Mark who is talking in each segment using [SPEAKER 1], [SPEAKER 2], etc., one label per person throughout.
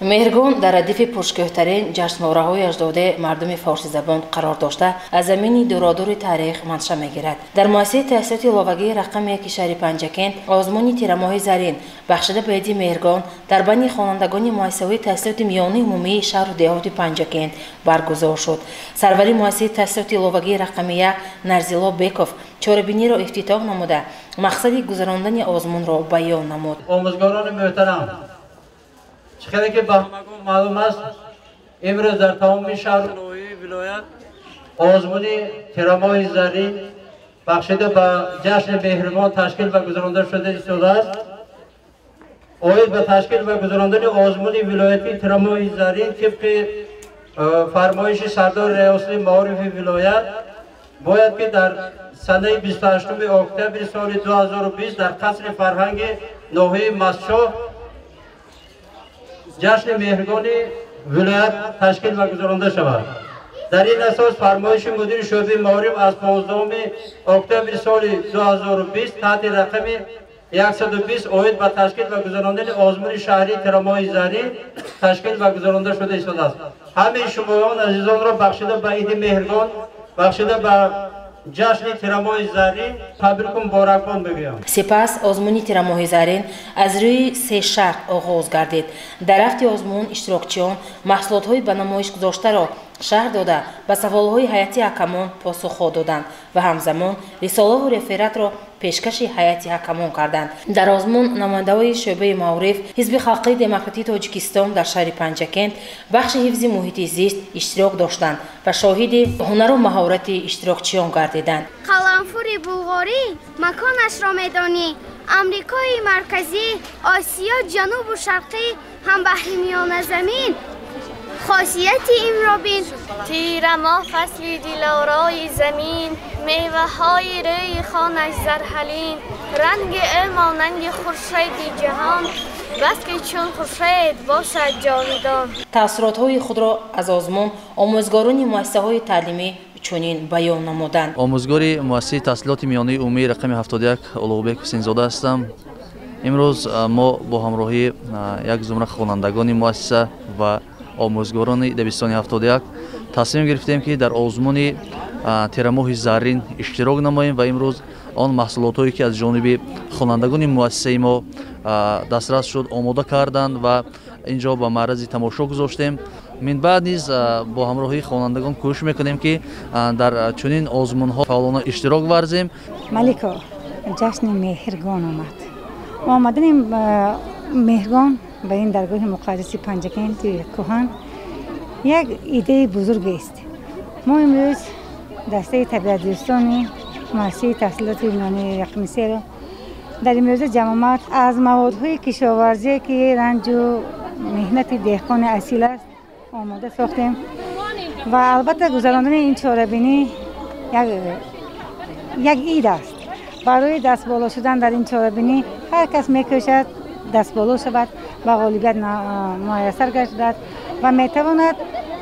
[SPEAKER 1] Меҳргон дар радифи пуршукӯҳтарин ҷашнвораҳои аҷдоди мардуми форсизабон қарор дошта, аз замини дуродури таърих манша мегирад. Дар муассисаи таҳсилоти иловагии рақами яки шаҳри Панҷакент озмуни Тирамоҳи зарин бахшида ба иди Меҳргон дар байни хонандагони муассисаҳои таҳсилоти миёнаи умумии шаҳру деҳоти Панҷакент баргузор шуд. Сарвари муассисаи таҳсилоти иловагии рақами як Нарзило Беков чорабиниро ифтитоҳ намуда, мақсади гузарондани озмунро баён намуд.
[SPEAKER 2] Омӯзгорони муҳтарам, чӣ хеле ки ба ҳамагон маълум аст, имрӯз дар тамоми шаҳру ноҳияи вилоят озмуни Тирамоҳи зарин бахшида ба ҷашни Меҳргон ташкил ва гузаронда шуда истодааст. Оид ба ташкил ва гузарондани озмуни вилоятии Тирамоҳи зарин тибқи фармоиши сардори риёсати маорифи вилоят бояд ки дар санаи 28 октябри соли 2020 дар қасри фарҳанги ноҳияи Мастчоҳ ҷашни Меҳргони вилоят ташкил ва гузаронда шавад. Дар ин асос фармоиши мудири шӯъбаи маориф аз 15 октябри соли 2020 таҳти рақами 120 оид ба ташкил ва гузарондани озмуни шаҳрии Тирамоҳи зарин ташкил ва гузаронда шуда истодааст. Ҳамаи шумоён азизонро бахшида ба иди Меҳргон, бахшида ба ҷашни Тирамоҳи зарин табрику муборакбод мегӯям.
[SPEAKER 1] Сипас озмуни Тирамоҳи зарин аз рӯи се шарт оғоз гардид. Дар рафти озмун иштирокчиён маҳсулотҳои ба намоиш гузоштаро шарҳ дода, ба саволҳои ҳайати ҳакамон посухҳо доданд ва ҳамзамон рисолаву рефератро пешкаши ҳайати ҳакамон карданд. Дар озмун намояндаҳои шӯъбаи маориф, Ҳизби халқии демократии Тоҷикистон дар шаҳри Панҷакент, бахши ҳифзи муҳити зист иштирок доштанд ва шоҳиди ҳунару маҳорати иштирокчиён гардиданд.
[SPEAKER 3] Қаламфури Булғорӣ маконашро медонӣ, Амрикои марказӣ, Осиё ҷанубу шарқӣ, ҳам баҳри миёназамин хосияти инро бин.
[SPEAKER 4] Тирамоҳ фасли дилорои замин, меваҳои рӯи хонаш зарҳалин, ранги ӯ монанди хуршеди ҷаҳон, бас ки чун хуршед бошад ҷовидон.
[SPEAKER 1] Таассуротҳои худро аз озмун омӯзгорони муассисаҳои таълимӣ чунин баён намуданд.
[SPEAKER 5] Омӯзгори муассисаи таҳсилоти миёнаи умумии рақами 71 Улуғбек Ҳусейнзода ҳастам. Имрӯз мо бо ҳамроҳии як зумра хонандагони муассиса ва омӯзгорони дабистони 71 тасмим гирифтем, ки дар озмуни Тирамоҳи зарин иштирок намоем ва имрӯз он маҳсулотҳое, ки аз ҷониби хонандагони муассисаи мо дастрас шуд, омода карданд ва ин ҷо ба маърази тамошо гузоштем. Минбаъд низ бо ҳамроҳии хонандагон кӯшиш мекунем, ки дар чунин озмунҳо фаъолона иштирок варзем.
[SPEAKER 6] Малико, ҷашни Меҳргон омад. Омадани Меҳргон ба ин даргоҳи муқаддаси Панҷакенти кӯҳан як идеяи бузургест. Мо имрӯз дастаи табиатдӯстони муассисаи таҳсилоти миёнаи рақами серо дар имрӯза ҷамъомад аз маводҳои кишоварзие, ки ранҷу меҳнати деҳқони асил аст, омода сохтем ва албатта гузарондани ин чорабинӣ як ид аст. Барои дастболо шудан дар ин чорабинӣ ҳар кас мекӯшад дастболо шавад, ба ғолибият муяссар гардад ва метавонад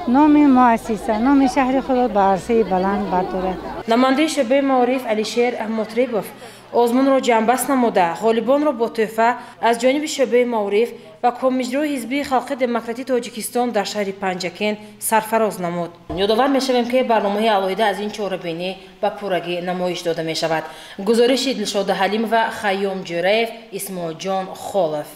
[SPEAKER 6] номи муассиса, номи шаҳри худро ба арсаи баланд бардорад.
[SPEAKER 1] Намояндаи шӯъбаи маориф Алишер Мутрибов озмунро ҷамъбаст намуда, ғолибонро бо тӯҳфа аз ҷониби шӯъбаи маориф ва комиҷрои Ҳизби халқи демократии Тоҷикистон дар шаҳри Панҷакент сарфароз намуд. Ёдовар мешавем, ки барномаҳои алоҳида аз ин чорабинӣ ба пуррагӣ намоиш дода мешавад. Гузориши Дилшода Ҳалимова, Хайём Ҷӯраев, Исмоилҷон Холов.